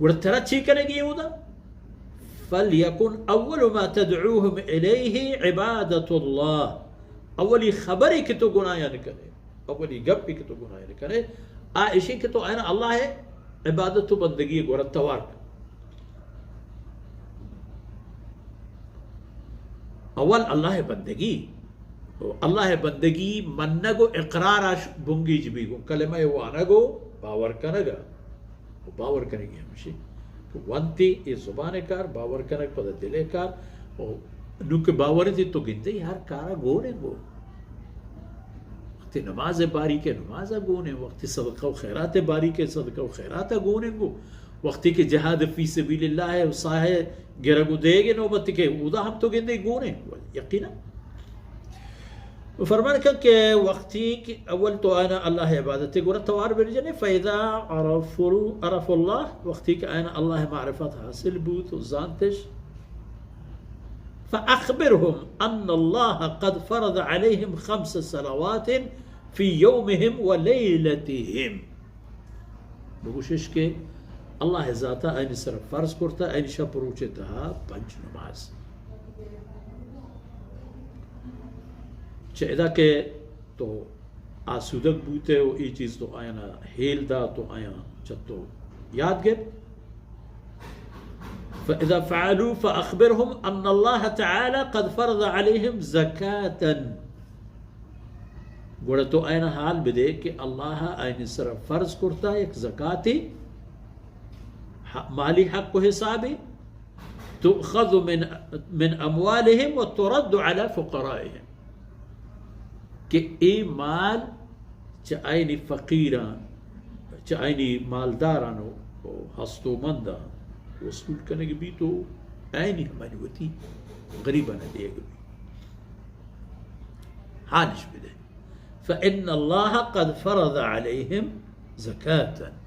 گڑا ترا چی کنگی اودا؟ فلیکن اول ما تدعوهم الیہ عبادت اللہ۔ اولی خبری کہ تو گناہیان کنے، اولی گپی کہ تو گناہیان کنے، آ اشی کہ تو آیانا اللہ عبادت و بندگی گورا توار کن۔ اول اللہ بندگی، و اللہ بندگی منگ و اقراراش بنگیج بی گوں کلمہ وانگ و باور کنگا۔ و باور کنگی ہمشی کہ وانتی اے زبان کار، باور کنگ پدا دل کار۔ و نو کہ باور انتی تو گندے ہر کارا گون انگو۔ وقتی نماز باری کے نماز گون ہیں، وقتی صدقہ و خیرات باری کے صدقہ و خیرات گون انگو، وقتی کہ جہاد فی سبیل اللہ ہے و ساہ گرگ و دیگ نوبت کے اودا ہم تو گندے گون ہیں۔ یقیناً فرمان کن کہ وقتی کہ اول تو آیانا اللہ عبادت گورا توار بنجنے، فاذا عرفوا، عرفوا اللہ، وقتی کہ آیانا اللہ معرفت حاصل بوت و زانتش، فاخبرهم ان اللہ قد فرض علیهم خمس صلوات فی یومهم و لیلتهم۔ بگوشش کہ اللہ ذاتا آیانی سر فرض کرتا آیانی شپ روچ تہا پنچ نماز۔ چہ ادا کہ تو آسودگ بوتے و اے چیز تو آیانا ہیل دات و آیاں چہ تو یاد گپت۔ فاذا فعلوا فاخبرهم ان اللہ تعالی قد فرض علیهم زکاة۔ گڑا تو آیانا حال بدے کہ اللہ آیانی سر فرض کرتا یک زکاتی، ح-، مالی حق و حسابی، تؤخذ من، من اموالهم و ترد علی فقرائهم، کہ اے مال چہ آیانی فقیراں، چہ آیانی مالداراں و، و ہستومنداں وصول کنگ بیت و آیانی ہمانی وتی غریبانا دیگ بیت۔ حالش بدے۔ فإن الله قد فرض عليهم زكاة۔